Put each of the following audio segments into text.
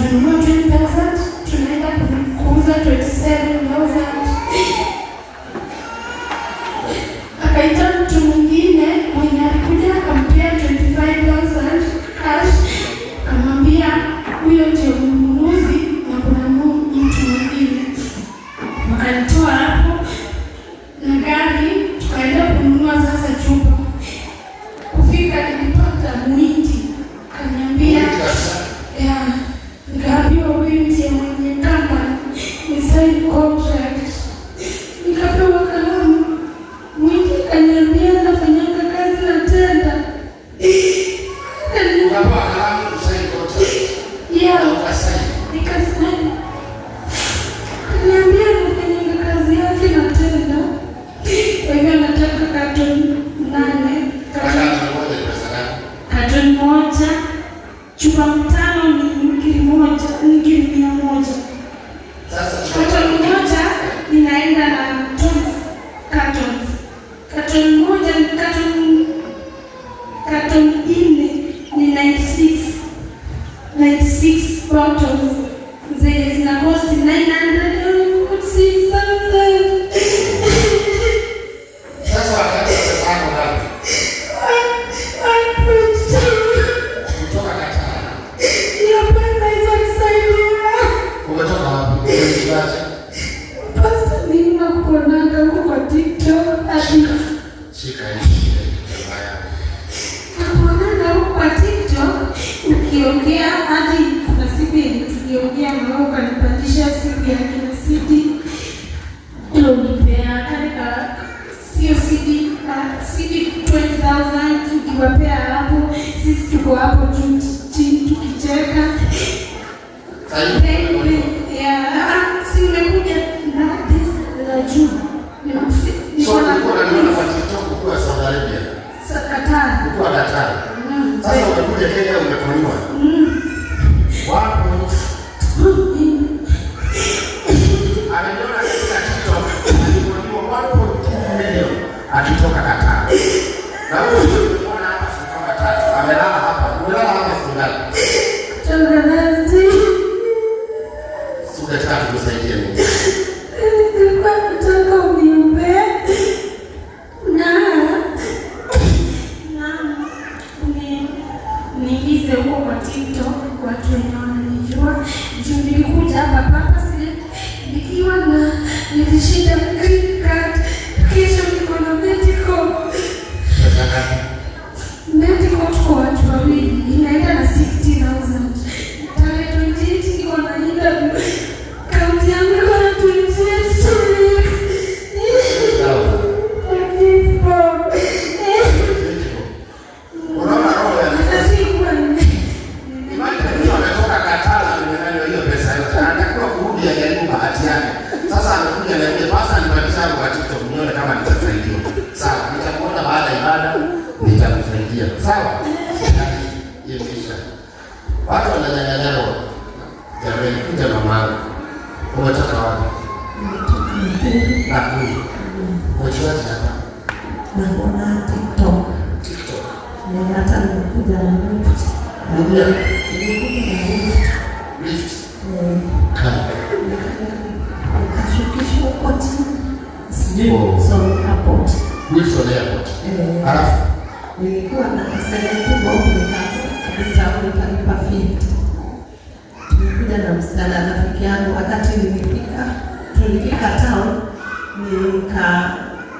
Tunanunua 20,000, tunaenda kuuza 27,000. Akaita mtu mwingine mwenye alikuja, akampea 25,000 cash, akamwambia huyo ndio mnunuzi na kuna mtu mwingine. Wakanitoa hapo na gari, tukaenda kununua sasa chupa. Kufika nilipata Muhindi, akaniambia ya, nikaambiwa huyu ndiye mwenye company, ni sign contract. Nikapewa kalamu. Muhindi akaniambia nafanyanga kazi na tenda. Ukapewa kalamu usaini contract. Yeah. Na ukasaini. Nikasaini. Akaniambia nafanyanga kazi yake na tenda. Kwa hivyo nataka carton nane. Carton moja ni pesa ngapi? Carton moja, chupa tano ni ngiri moja, ngiri 100. Sasa chupa Carton moja ninaenda na 12 cartons. Carton moja ni carton nne ni 96 bottles zenye zina cost 946,000. Sasa wakati pesa yako ngapi? 1.2. Kutoka Qatar. Hiyo pesa itanisaidia. Umetoka wapi? Umejuaje? Pastor, mimi nakuonanga huko kwa TikTok hadi Shika hii, shika hii kitambaa yako. Nakuonanga huko kwa TikTok ukiongea, hadi kuna siku yenye tuliongea na wewe ukanipandisha siku ya kina CD, ndio ulipea kale ka, sio CD, CD 20,000 ukiwapea hapo, sisi tuko hapo juu chini tukicheka. Sasa hivi Yeah, si nimekuja na this la juu. So ulikuwa unaniona kwa TikTok ukiwa Saudi Arabia, Qatar. Ukiwa Qatar. Sasa umekuja Kenya, umekoniwa. Wapi? Ameniona katika TikTok alikoniwa 1.2 million akitoka Qatar. Na huyu umeona hapa siku kama 3. Amelala hapa. Umelala hapa siku ngapi? Tangazaji. Siku 3, tusaidie mimi. Nilikuwa nataka uniombee na niingize huko kwa TikTok watu wenye wananijua, juu nilikuja hapa purposely nikiwa na nilishinda green card. Kesho niko na medical. Pesa ngapi? Medical tuko watu wawili, inaenda na 60,000. Tarehe 28 niko na interview. Kaunti yangu iko na 28. Sawa. Unaona roho ya Imagine mtu ametoka Qatar na amenyang'anywa hiyo pesa yote. Anatakiwa kurudi ajaribu bahati yake. Sasa amekuja niambia, "Basi nipandisha hapo kwa TikTok nione kama nitasaidiwa." Sawa, nitakuona baada ya ibada, nitakusaidia. Sawa? Hiyo kisha. Watu wananyang'anyana. Jamani, kuja mamangu. Umetoka wapi? Nakuru. Umejuaje hapa? Naona TikTok. TikTok. Ni hata nimekuja na lift. Rudia. Nimekuja na lift. Lift. Eh, Kali. nikashukishwa huko chini. Sijui Oh. Wilson Airport. Wilson Airport. Eh, Halafu nilikuwa na 70 bob, nikatoa nikalipa 50. Tulikuja na msichana rafiki yangu. Wakati nilifika, tulifika town, nika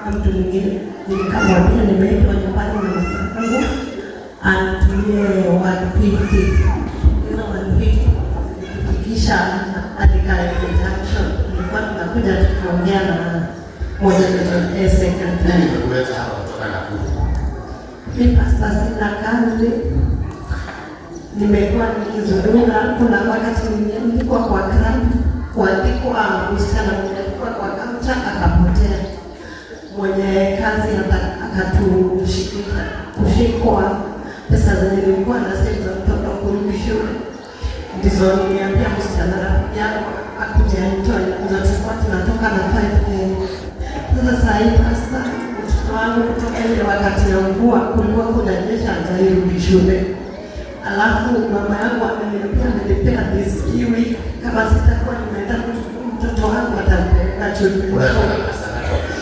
na mtu mwingine, nikamwambia nimeitwa nyumbani na mama yangu anitumie 150. Hizo 150 kufikisha hadi Karen Junction. Tulikuwa tunakuja tukiongea na moja kwa secretary. Nini imekuleta hapa kutoka Nakuru? Mi, Pastor, sina kazi, nimekuwa nikizurura. Kuna wakati niliandikwa kwa club, kuandikwa, msichana mmoja alikuwa kwa counter akapotea, mwenye kazi akatushikisha kushikwa pesa zenye nilikuwa na save za mtoto kurudi shule, ndizo niliambia msichana rafiki yangu akuje anitoe, ndio tulikuwa tunatoka na 5K. Sasa saa hii, Pastor, mtoto wangu kutoka ile wakati ya mvua kulikuwa kunanyesha, hajairudi shule. Alafu mama yangu ameniambia amenipea this week, kama sitakuwa nimeenda kuchukua mtoto wangu atampeleka children's Unataka home. pesa ngapi?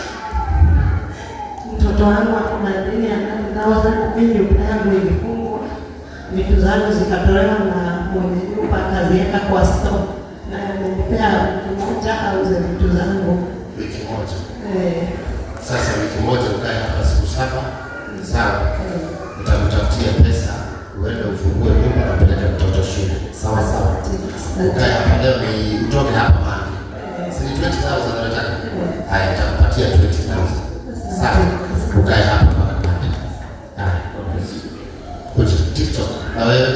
Mtoto wangu ako na deni ya 9,000. Mimi nyumba yangu ilifungwa, vitu zangu zikatolewa na mwenye nyumba akaziweka kwa store, na amenipea wiki moja auze vitu zangu. Wiki moja. Eh, Sasa wiki moja ukae hapa siku 7, sawa? eh, Nitakutafutia pesa uende ufungue nyumba na upeleke mtoto shule. Sawa sawa. Ukae hapa leo ni utoke hapa mami. Si ni 20,000 unataka? Haya, nitakupatia 20,000. Sawa. Ukae hapa mpaka Monday. Haya, God bless you. Kuja TikTok na wewe.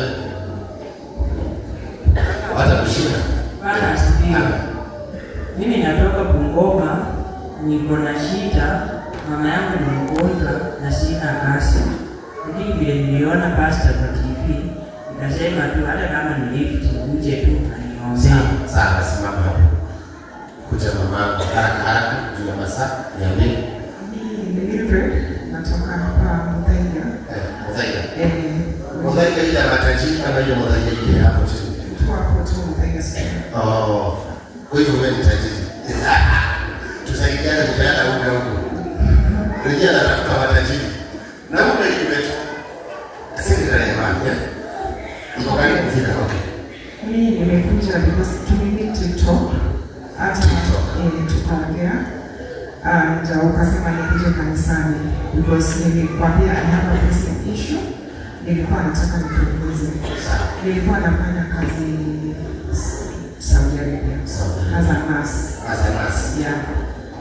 Hata kushika. Bwana asifiwe. Mimi natoka Bungoma, niko na shida, mama yangu ni mgonjwa na sina kazi. Lakini vile niliona pastor kwa TV, nikasema tu hata kama ni lift uje tu aniombee. Sawa, sawa, simama hapo. Kuja mamangu haraka haraka juu ya masaa, niambie. Mimi ni Mildred, natoka hapa Muthaiga. Eh, Muthaiga. Eh, Muthaiga ile ya matajiri ama ile Muthaiga ile hapo chini? tu hapo tu Muthaiga Square. Oh, kwa hivyo wewe ni tajiri. Tusaidiane kupeana unga huko. Rejea anatafuta matajiri. Na unga hii imetoka. Asante kwa imani, eh? Iko karibu kufika, okay. Mimi nimekuja because tumemeet TikTok. Hata TikTok. Tukaongea and ukasema nikuje kanisani because nilikwambia I have a pressing issue. Nilikuwa nataka nikuulize. Sawa. Nilikuwa nafanya kazi Saudi Arabia Saudi as a nurse. As a nurse. Yeah.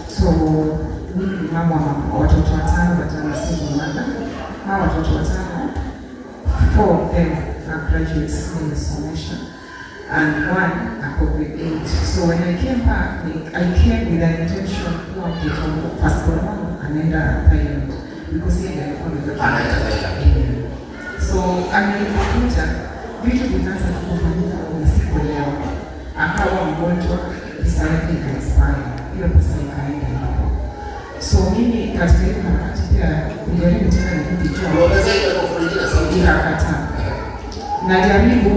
So mimi ni mama wa watoto watano, but I'm a single mother. Hawa watoto watano, four of them are graduates, nimesomesha and one ako grade 8. So when I came back, I came with an intention kuwa mtoto wangu firstborn wangu anaenda Thailand because yeye ndiye alikuwa amebaki. Anaenda Thailand. Yeah. So nilipokuja vitu vikaanza kufanyika na sikuelewa. Akawa mgonjwa, pesa yake ikaexpire, hiyo pesa ikaenda hapo. So mimi katika hiyo harakati pia kujaribu tena nirudi job, Unaongeza ile hofu nyingine sauti. ikakataa. Najaribu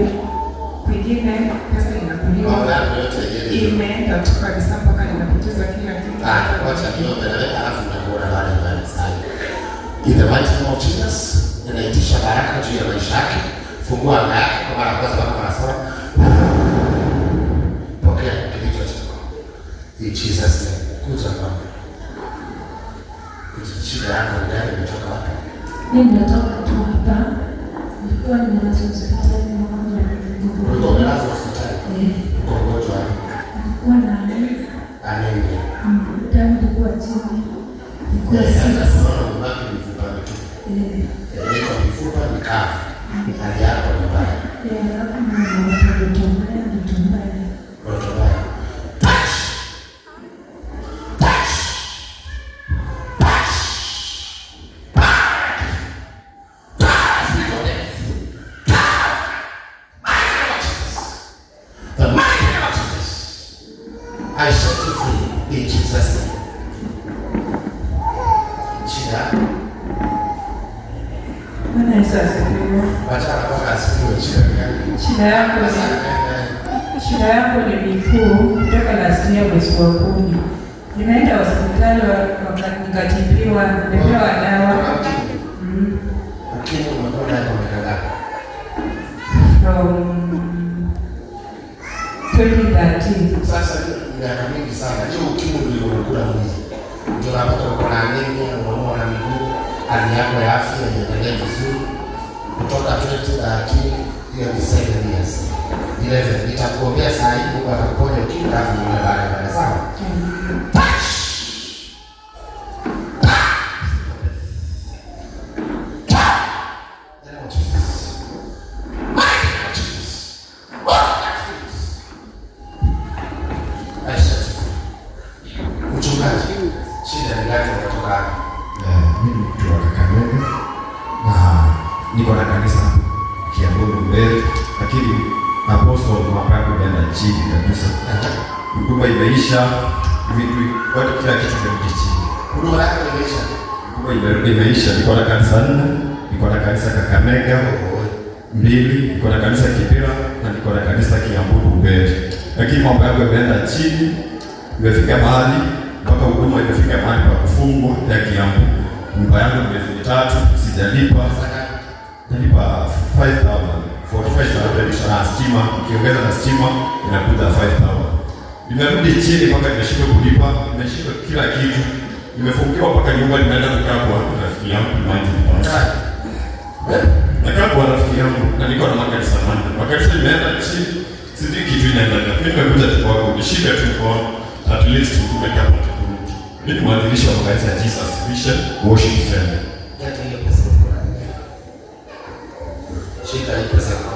kwingine, pesa Mambo inakuliwa, yako yote yeye. imeenda tu kabisa mpaka ninapoteza kila kitu. Ah, wacha niombe na wewe alafu nitakuona baada ya ibada. Sawa. In the mighty name of Jesus, ninaitisha baraka juu ya maisha yake. Fungua anga yako kwa mara ya kwanza mpaka mara saba. Pokea kilicho chako. In Jesus name. Kuja mama. Kuja, shida yako ni gani? Imetoka wapi? Mimi natoka tu hapa, nilikuwa nimelazwa hospitali na mgonjwa. Ulikuwa umelazwa hospitali? Eh, Uko mgonjwa? nilikuwa na Anemia. Damu ilikuwa chini, ilikuwa Eh, 6. sasa unaona umebaki mifupa mitupu. Eh, Iko mifupa mikavu. Hali yako ni mbaya. Alafu ninaota ndoto mbaya, ndoto mbaya. Ndoto mbaya. Touch! Touch! Touch! Touch! Touch! Spirit of death. Touch! Mighty name of Jesus. The mighty name of Jesus. I set you free in Jesus' name. Shida yako. Bwana Yesu asifiwe. Wachana mpaka asifiwe. Shida ni gani? Shida yangu ni miguu kutoka last year mwezi wa 10. Nimeenda hospitali nikatibiwa, nimepewa dawa. Ukimwi umekuwa naye kwa miaka ngapi? From 2013. Sasa hiyo ni miaka mingi sana. Hiyo ukimwi ndio unakula mwili. Ndio unapata uko na anemia, unaumwa na miguu, hali yako ya afya inaendelea vizuri. Kutoka 2013 hiyo ni 7 years. 11. Nitakuombea saa hii Mungu atakuponya ukimwi alafu nione baada ya baada. Sawa? Touch! Touch! Touch! The name of Jesus. Mighty name of Jesus. Oh, that spirit. I set you free. Mchungaji, shida ni gani unatoka wapi? Mimi ni mtu wa Kakamega na niko na kanisa Kiambu mbele, lakini apostle mwaka yangu imeenda chini kabisa. Huduma imeisha, vitu watu, kila kitu kimerudi chini. Huduma yako imeisha. Huduma imeisha. Niko na kanisa nne, niko na kanisa Kakamega, mbili, niko na kanisa Kibera na niko na kanisa Kiambu Mbele, lakini mambo yangu yameenda chini, imefika mahali mpaka huduma imefika mahali pa kufungwa ya Kiambu. Nyumba yangu miezi 3 sijalipa, nalipa 5000 4500 na stima, ukiongeza na stima inakuja 5000. Nimerudi chini mpaka nimeshindwa kulipa, nimeshindwa kila kitu, nimefungiwa mpaka nyumba, nimeenda kukaa kwa rafiki yangu. Imagine, pastor, nakaa kwa rafiki yangu na niko na makanisa manne. Makanisa imeenda chini, sijui kitu inaendelea. Mimi nimekuja tu kwako, nishike tu mkono, at least utume kama kurudi. Mimi ni mwanzilishi wa makanisa ya Jesus Vision Worship Center. Leta hiyo pesa uko nayo. Shika hii pesa yako.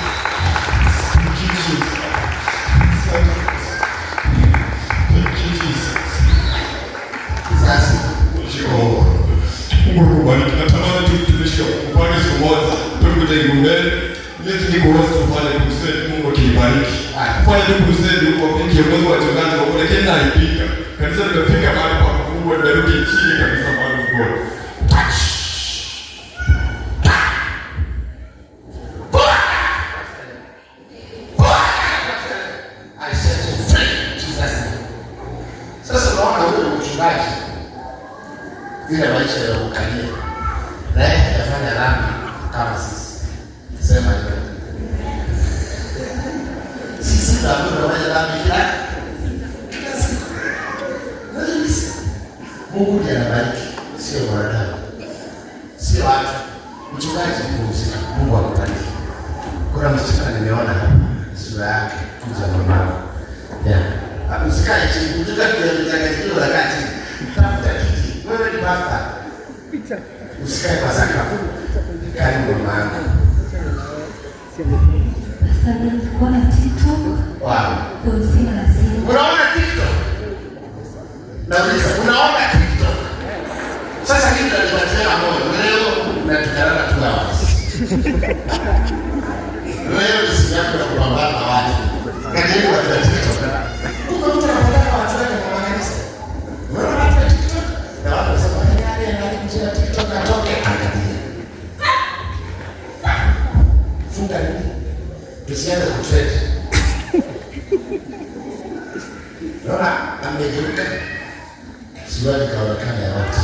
Thank you, Jesus. Thank you, Jesus. Sasa Jehova. Mungu akubariki. Natamani tu mtumishi wa Mungu pale siku moja tukute mbele. Mimi niko host tufanye crusade, Mungu akinibariki. Fanya tu crusade huko, mimi kiongozi wa wachungaji wa kule lakini naipika. Kanisa limefika mahali pa kufungwa, nimerudi chini kabisa, man of God. Touch. I set you free in Jesus' name. Sasa unaona huyu mchungaji ile maisha ya ukalia na yeye hajafanya dhambi kama sisi. Sema hivyo. Sisi tunafanya dhambi kila siku. Mungu ndiye anabariki, sio mwanadamu, sio watu. Mchungaji kuhusika, Mungu akubariki. Kuna msichana nimeona hapa, sura yake kuja mama. Yeah. Usikae chini, mchungaji ndio unakaa chini. Tafuta kiti. Wewe ni pastor. Usikae kwa sakafu. Karibu mama. Sasa nilikuwa na TikTok. Wow. Kwa sina na simu. Unaona TikTok? Nauliza, unaona TikTok? Sasa hili nalipatia moyo. Leo natukarana 2 hours. Leo ni siku yako ya kupambana na watu. Karibu watu wa TikTok. Kumbe mtu anapambana na watu wake kwa makanisa. Unaona watu wa TikTok? Na watu wanasema, "Nani anayekuja TikTok atoke?" Angalia. Funga nini? Tusianze kutrend. Naona amegeuka. Suruali kaonekana ya watu.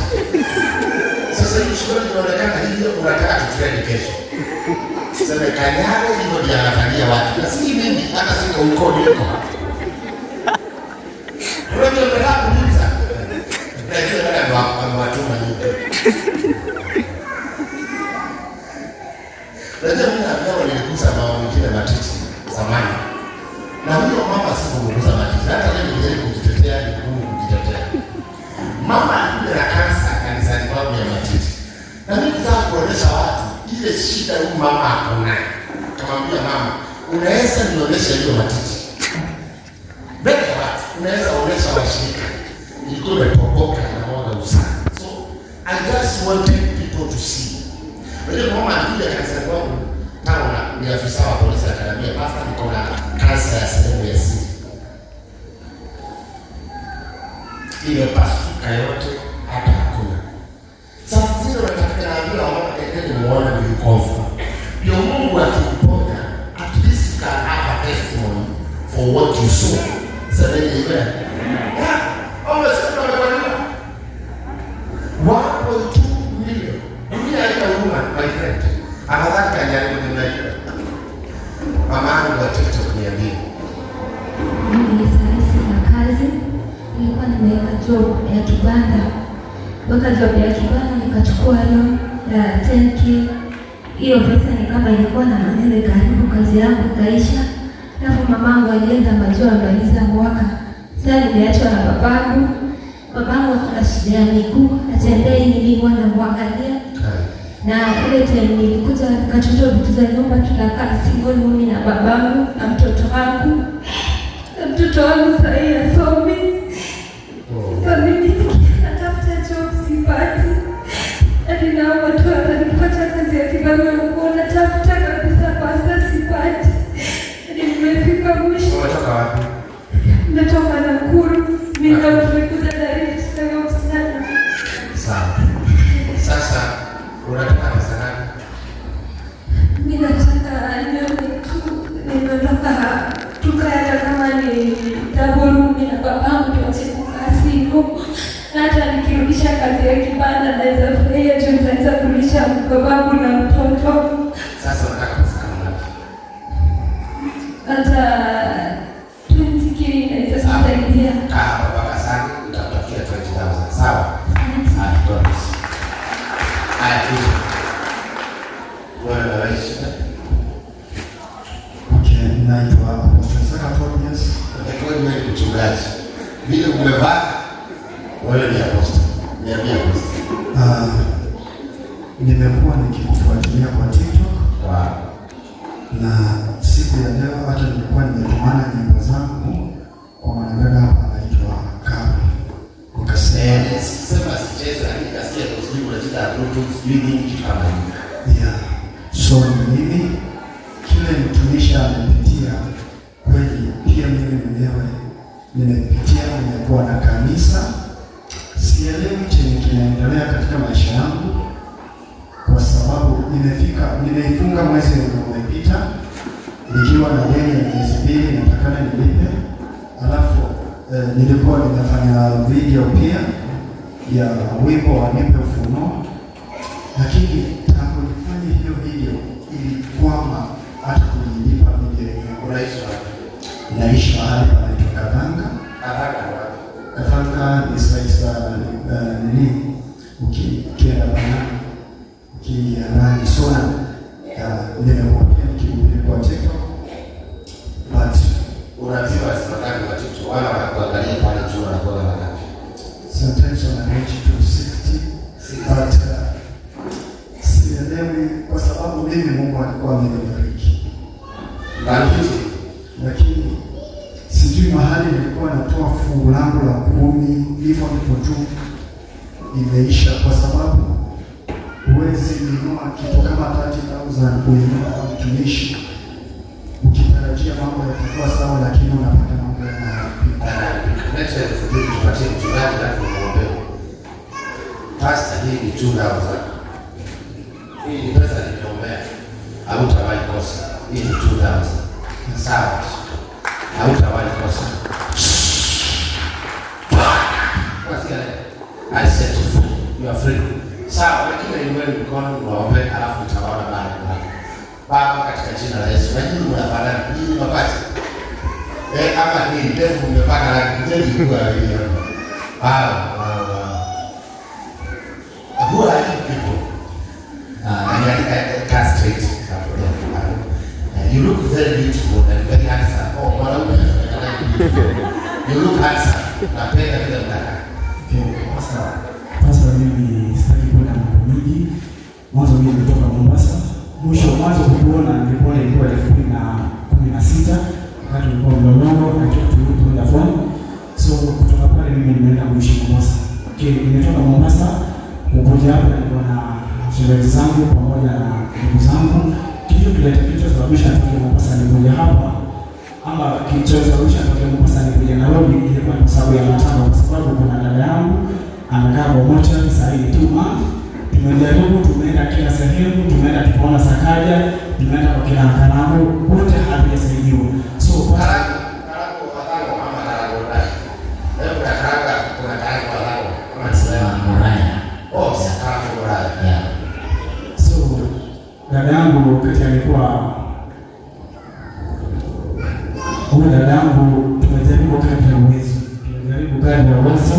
Sasa hii suruali inaonekana hivyo, unataka tutrend kesho. Sema Kanyari hivyo ndio anafanyia watu. Na si mimi, hata siko huko niko. Unajua unataka kuuliza. Najua nataka amewatuma nyingi. Unajua mimi naambia niligusa mama mwingine matiti zamani. Na huyo mama sikumgusa matiti. Hata leo nikijaribu kujitetea ni ngumu kujitetea. Mama alikuja na kansa kanisani kwangu ya matiti. Na mimi nitaka kuonyesha watu ile shida huyu mama ako nayo. Kamwambia mama, unaweza nionyesha hiyo matiti? Mbele ya watu, unaweza onyesha washirika. Ilikuwa imetoboka na mwaga usaha. So, I just wanted people to see. Unajua mama alikuja kanisani kwangu town, ni afisa wa polisi, akaniambia, "Pastor, niko na kansa ya sehemu ya siri. Imepasuka yote hata hakuna." Sasa zile unataka naambia wamama, endeni muone mlikovu. Ndio Mungu akikuponya, at least you can have a testimony for what you saw. Semeni amen. Yeah. Always mtu amefanyiwa 1.2 million. Dunia haina huruma, my friend. Afadhali Kanyari kwenye unajua. Mama yangu wa TikTok, niambie. Mimi sasa sina kazi. Nilikuwa nimeweka job ya kibanda. Weka job ya kibanda nikachukua loan ya 10K. Hiyo pesa ni kama ilikuwa na maneno, ikaharibu kazi yangu ikaisha. Alafu mamangu alienda majuu, amaliza mwaka. Sasa nimeachwa na babangu. Babangu ako na shida ya miguu, atembei, mimi huwa namwangalia. Na ile time nilikuja nikachukua vitu za nyumba, tunakaa single mimi na babangu na mtoto wangu. Na mtoto wangu sahii asomi. Sasa mimi natafuta job sipati. Hadi naomba tu hata nikipata kazi ya kibanda huko natafuta kabisa, pasta. Tukae hata kama ni double room na babangu, tuache kukaa single. Na hata nikirudisha kazi ya kibanda naweza furahia juu nitaweza kulisha babangu na mtoto. Sasa unataka pesa kama ngapi? Hata 20K inaweza kusaidia. Kaa hapa mpaka sana, nitakutafutia 20,000. Sawa? Haya, toa pesa. Haya, kuja. Wewe na shida. Okay, naitwa Apostle Saka Tobias. Kweli wewe ni mchungaji. Vile umevaa wewe ni apostle. Niambie, apostle. Nimekuwa nikikufuatilia kwa TikTok na siku ya leo hata nilikuwa nimetumana nyimbo zangu kwa mwanadada hapa anaitwa Kabi. Nikasema Eh, sema sicheze, lakini kasikia kwa sijui kuna jina la Bluetooth, sijui nini, kitu kama hiyo. Yeah. So ni mimi kile mtumishi amepitia kweli, pia mimi mwenyewe nimepitia. Nimekuwa na kanisa, sielewi chenye kinaendelea katika maisha yangu, kwa sababu nimefika, nimeifunga mwezi umepita nikiwa na deni ya miezi 2 natakana nilipe, alafu nilikuwa nimefanya video pia ya wimbo wa Nipe Ufunuo, lakini tangu nifanye hiyo video ilikwama hata kuilipa video yenyewe. Unaishi wapi? Naishi mahali panaitwa Kathanga. Kathanga ni wapi? Kathanga ni sasa nini, ukienda Banana, ukiingia ndani Sona. Nimekuwa pia nikihubiri kwa TikTok but Una viewers wangapi wa TikTok? Wala wanakuangalia pale juu wanakuwa wangapi? Sometimes wana reach to 60 but sielewi kwa sababu mimi Mungu alikuwa amenibariki, Lakini lakini sijui mahali nilikuwa natoa fungu langu la 10, hivyo ndipo tu imeisha, kwa sababu huwezi nunua kitu kama 30,000 kuinua kwa mtumishi ukitarajia mambo yatakuwa sawa, lakini unapata mambo yanaharibika. Leta 2,000 tupatie mchungaji alafu muombe. Pastor, hii ni 2000. Hii ni pesa nimeombea. Hautawahi kosa. Hii ni 2000. Sawa. Hautawahi kosa. Kuanzia leo. I set you free. You are free. Sawa, wengine inueni mkono niwaombe alafu nitawaona baada ya ibada. Baba, katika jina la Yesu. Na nyinyi mnafanana, nyinyi mapacha. Eh, ama ni ndevu mmepaka rangi, ndevu kwa hii hapa. Wow. Who are you people? Kaa straight. You look very beautiful and very handsome. Oh, mwanaume anaonekana beautiful. You look handsome. Napenda vile mnakaa. Okay, sasa mimi sitaki kwenda mambo mingi. Mwanzo mimi nilitoka Mombasa. Mwisho mwanzo kukuona nilikuona ilikuwa 2016 wakati ulikuwa Mlolongo na kitu kwenda phone. So kutoka pale mimi nimeenda kuishi Mombasa. Okay, nimetoka Mombasa kukuja hapa nilikuwa na sherehe zangu pamoja na ndugu zangu. Kitu kileta kilichosababisha nitoke Mombasa nikuja hapa ama kilichosababisha nitoke Mombasa nikuja Nairobi ilikuwa ni kwa sababu ya matanga, kwa sababu kuna dada yangu amekaa kwa mochari saa hii 2 months. Tumejaribu, tumeenda kila sehemu, tumeenda tukaona Sakaja, tumeenda kwa kila Karango, wote hatujasaidiwa. So kwa Karango, Karango Karango ama Karango ndani. Leo kuna Karanga, kuna Karango Karango. Ama Sema Muraya. Oh, Karango Muraya. Yeah. So dada yangu wakati alikuwa huyu dada yangu, tumejaribu kadri ya uwezo, tumejaribu kadri ya uwezo,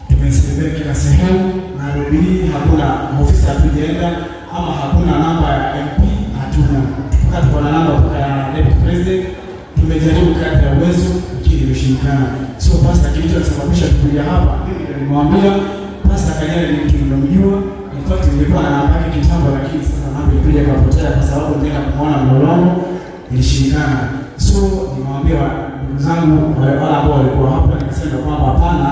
tumesembea kila sehemu. Nairobi hii hakuna ofisi hatujaenda, ama hakuna namba ya MP hatuna, mpaka tuko na namba mpaka ya deputy president. Tumejaribu kadri ya uwezo, lakini imeshindikana. So pastor, kilichosababisha tukuja hapa, mimi ndio nimemwambia Pastor Kanyari ni mtu ninamjua. In fact nilikuwa na namba yake kitambo, lakini sasa namba ilikuja ikapotea kwa sababu nilienda kumuona Mlolongo ilishindikana. So nimewambia ndugu zangu wale wale ambao walikuwa hapa, nikasema kwamba hapana,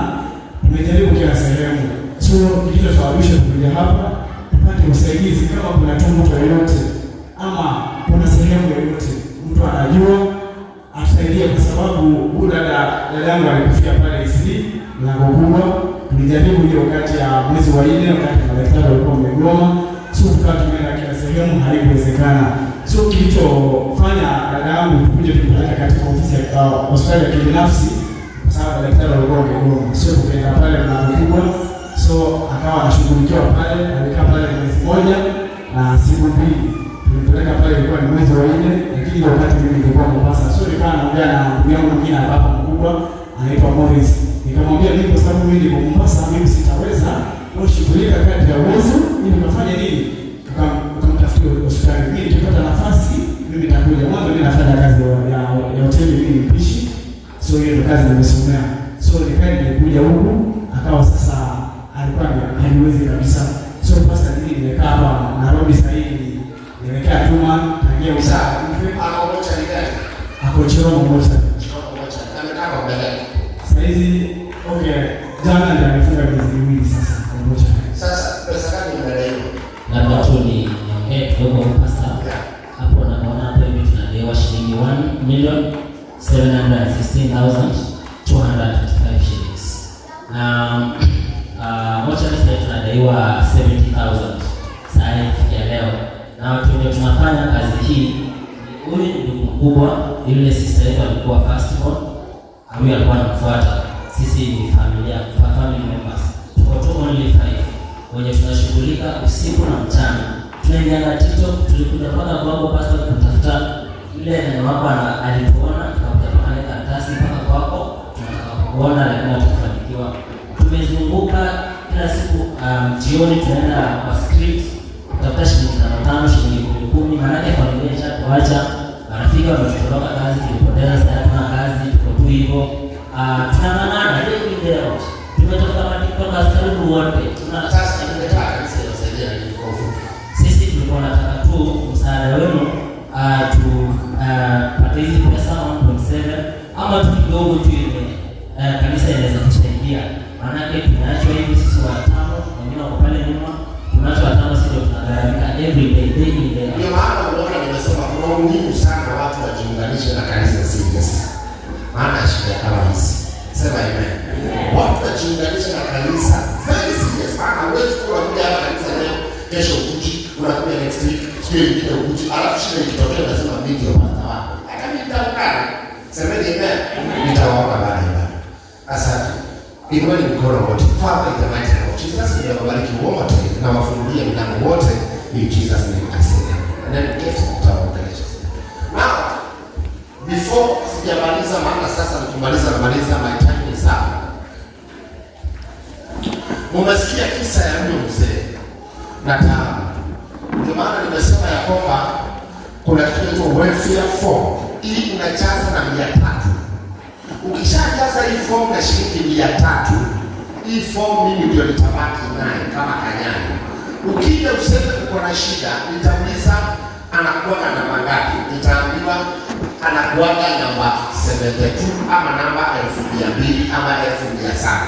tumejaribu kila sehemu. So kilichosababisha kuja hapa tupate usaidizi, kama kuna tu mtu yoyote ama kuna sehemu yoyote mtu anajua atusaidie, kwa sababu huyu dada yangu alikufia pale ICD mlango kubwa. Tulijaribu hiyo wakati ya mwezi wa 4, wakati madaktari walikuwa wamegoma, so tukawa tumeenda kila sehemu, haikuwezekana. So kilichofanya dada yangu tukuje tumpeleke katika ofisi ya hospitali ya kibinafsi kwa sababu daktari walikuwa wamegoma. So tukaenda pale mlango kubwa, so akawa anashughulikiwa pale, alikaa pale mwezi mmoja na siku 2. Tulimpeleka pale ilikuwa ni mwezi wa 4, lakini wakati mimi nilikuwa Mombasa. So nikawa naongea na ndugu yangu mwingine hapa mkubwa anaitwa Morris. Nikamwambia mimi kwa sababu mimi niko Mombasa, mimi sitaweza kushughulika kadri ya uwezo, ili ukafanye nini? Ukamtafutia hospitali. Mimi nikipata nafasi mimi nitakuja. Mwanzo mimi nafanya kazi ya hoteli, mimi ni mpishi. So hiyo ndio kazi nimesomea. So nikawa nimekuja huku, akawa sasa alikuwa haniwezi kabisa. So pastor, mimi nimekaa hapa Nairobi sasa hivi nimekaa 2 months tangia Sawa. usafi. Ako mochari gani? Ako Chiromo mochari. Chiromo mochari. Amekaa kwa muda gani? Sasa hizi, okay, jana ndio amefunga miezi 2 sasa kwa mochari. Sasa pesa gani mnadaiwa? Labda tu ni niongee kidogo, pastor. Hapo naona hapo hivi tunadaiwa shilingi 1,716,225 shillings. Na mochari sasa tunadaiwa 70,000 saa hii kufikia leo. Na watu wenye tunafanya kazi hii ni huyu ndugu mkubwa, yule sister yetu alikuwa first born, huyu alikuwa anamfuata. Sisi ni familia, family members. Tuko tu only five wenye tunashughulika usiku na mchana. Tunaingia TikTok, tulikuja mpaka kwako pastor kutafuta yule neno wako, alituona tukakuja mpaka na karatasi mpaka kwako, tunataka kuona lakini hatukufanikiwa. Tumezunguka kila siku, jioni tunaenda kwa street kutafuta shilingi tano tano, shilingi kumi kumi, maanake familia ishatuacha, marafiki wametutoroka, kazi tulipoteza, sasa hatuna kazi, tuko tu hivyo. Tunang'ang'ana day in day out. Tumetoka matiktokers karibu wote. Sasa ningetaka kanisa iwasaidie na nini kwa ufupi? Sisi tulikuwa nataka tu msaada wenu, tupate hizi pesa 1.7 ama tu kidogo tu yenye kanisa inaweza kusaidia. Maanake tumeachwa hivi sisi watano, wengine wako pale nyuma, tumeachwa watano, sisi ndio tunagharamika every day, day in day out. Ndio maana unaona nimesema kuna umuhimu sana watu wajiunganishe na kanisa serious. Maana ya shida kama hizi. Sema amen. Watu wajiunganishe na kanisa very serious. Maana huwezi kuwa unakuja hapa kanisa leo, kesho ukuji, unakuja next week, siku nyingine ukuji, alafu shida ikitokea unasema mimi ndio pastor wako. Hata mimi nitaungana. Semeni amen. Nitawaona baada ya ibada. Asante. Inueni mikono wote. Father, in the mighty name of Jesus, ninawabariki wote na wafungulie milango wote. In Jesus' name I say amen. And then get nitawaongelesha. Now, before sijamaliza, maana sasa nikimaliza namaliza, my time is up. Mumesikia kisa ya huyo mzee na taabu. Ndio maana nimesema ya kwamba kuna kitu kinaitwa welfare form. Hii unajaza na 300. Ukishajaza hii form na shilingi 300, hii form mimi ndio nitabaki naye kama Kanyari. Ukija useme uko na shida, nitauliza anakuwaga namba ngapi? Nitaambiwa anakuwaga namba 72 ama namba 200,000 ama 700,000.